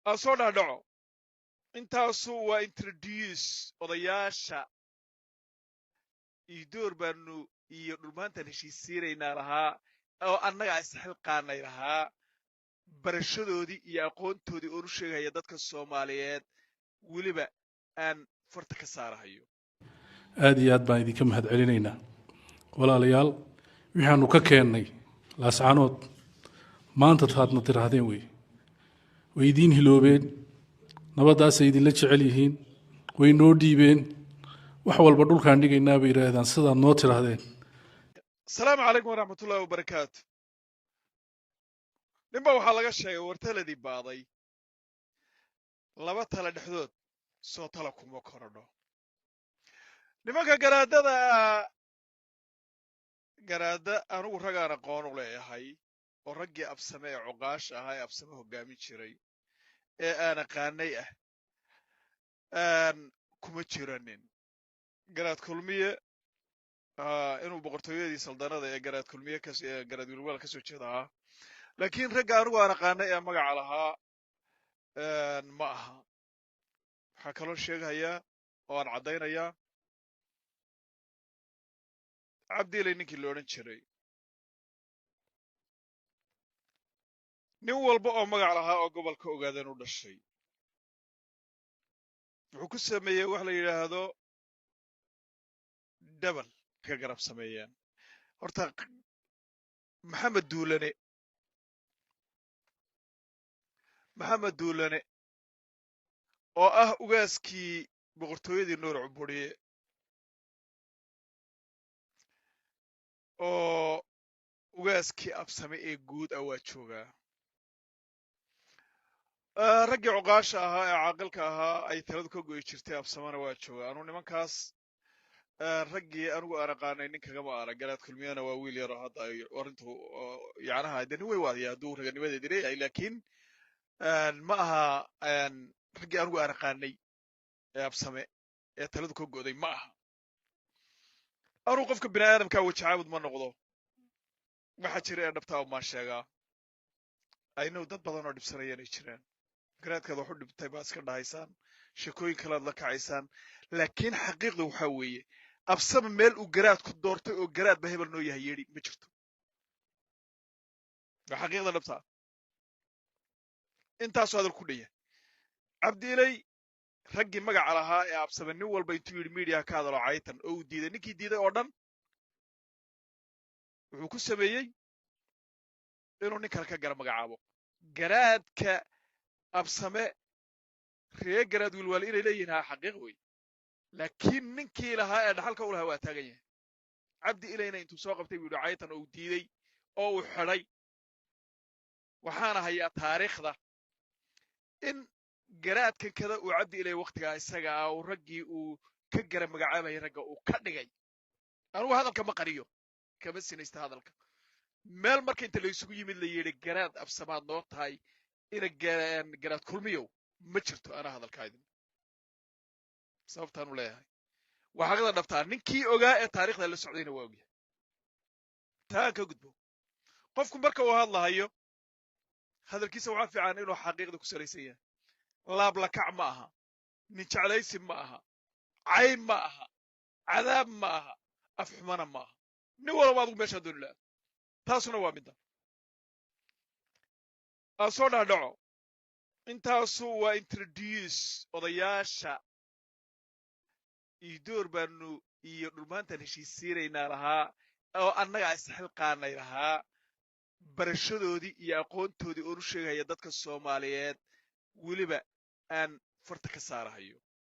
Aan soo dhaadhaco. Intaasu waa introduce odayaasha iidoor baanu iyo dhulmaantaan heshiisiinaynaa lahaa oo annagaa isxilqaanay lahaa barashadoodii iyo aqoontoodii oon u sheegaya dadka Soomaaliyeed, weliba aan farta ka saarahayo. Aad iyo aad baan idinka mahad celinaynaa, walaalayaal. Wixaanu ka keennay Laascaanood maanta taadna tiraahdeen wey, way idiin hiloobeen, nabaddaasay idinla jecel yihiin, way noo dhiibeen wax walba, dhulkaan dhigaynaa bay yidhaahdaan sidaad noo tiraahdeen. Asalaamu calaykum waraxmatullahi wabarakaatu. Ninba waxaa laga sheegay wartaladii baaday laba tala dhexdood soo tala kuma korodho. Nimanka garaadada, garaada anugu raggaan aqoon u leeyahay oo raggii Absame ee cuqaasha ahaa ee Absame hoggaamin jiray ee aan aqaanay ah kuma jiranin. Garaad Kulmiye inuu boqortooyadii saldanada ee Garaad Kulmiye, Garaad Wilwaal ka soo jeeda ahaa, laakiin ragga anigu aan aqaanay ee magaca lahaa ma aha. Waxaa kaloo sheegayaa oo aan caddaynayaa Cabdiilay ninkii la odhan jiray, nin walba oo magac lahaa oo gobolka Ogaadeen u dhashay wuxuu ku sameeyey wax la yidhaahdo dabal ka garab sameeyeen. Horta Maxamed Duulane, Maxamed Duulane oo ah ugaaskii boqortooyadii Nuur Cuburiye oo ugaaskii Absame ee guud ah waa joogaa. Raggii cuqaasha ahaa ee caaqilka ahaa ay taladu ka go'i jirtay Absamena waa joogaa. Anuu nimankaas raggii anigu aan aqaanay nin kagama arag. Garaad Kulmiyana waa wiil yaroo hadda ay arrintu yacnaha dee nin weyn waadaya hadduu raganimadeedi leeyahay, laakiin ma aha raggii anigu aan aqaanay ee Absame ee taladu ka go'day ma aha. Anuu qofka bini aadamkaa weji caabud ma noqdo, waxa jira ee dhabtaa umaan sheegaa. Aynow dad badan oo dhibsanaya inay jiraan, garaadkaad wax u dhibtay baad iska dhahaysaan, sheekooyin kalead la kacaysaan, laakiin xaqiiqda waxaa weeye Absame meel uu garaad ku doortay oo garaad ba hebel noo yahay yeedhi ma jirto. Waa xaqiiqda dhabtaa. Intaasoo hadal ku dhaya Cabdiilay raggii magaca lahaa ee Absame nin walba intuu yidhi miidiyaha ka hadalo caytan oo uu diiday, ninkii diiday oo dhan wuxuu ku sameeyey inuu nin kale ka gara magacaabo garaadka Absame. Ree Garaad Wilwaal inay leeyihiin haa xaqiiq wey, laakiin ninkii lahaa ee dhaxalka u lahaa waa taagan yahay. Cabdi Ilayna intuu soo qabtay buu yidhi caytan oo uu diiday oo uu xidhay. Waxaana hayaa taariikhda in garaadkan kada uu Cabdi Ilay wakhtigaa isaga ah uu raggii uu ka gara magacaabayay ragga uu ka dhigay. Anugu hadalka ma qariyo, kama sinaysta hadalka. Meel marka inta laysugu yimid la yidhi garaad Absamaad noo tahay ina Garaad Kulmiyow ma jirto. Anaa hadalkaa idin sababtaanu leeyahay waa xaqida dhabtaa, ninkii ogaa ee taariikhda la socdayna waa ogyahay. Taa aan ka gudbo. Qofku marka uu hadlahayo hadalkiisa waxaa fiican inuu xaqiiqda ku salaysan yahay. Laablakac ma aha, nin jeclaysi ma aha, cayn ma aha, cadaab ma aha, afxumana ma aha. Nin walba adigu meeshaa dooni laha. Taasuna waa midda aan soo dhaadhaco. Intaasu waa introduce odayaasha iidoor baanu iyo dhulmaantaan heshiisiinaynaa lahaa oo annagaa isxilqaanay lahaa barashadoodii iyo aqoontoodii oon u sheegaya dadka Soomaaliyeed, weliba aan farta ka saarahayo.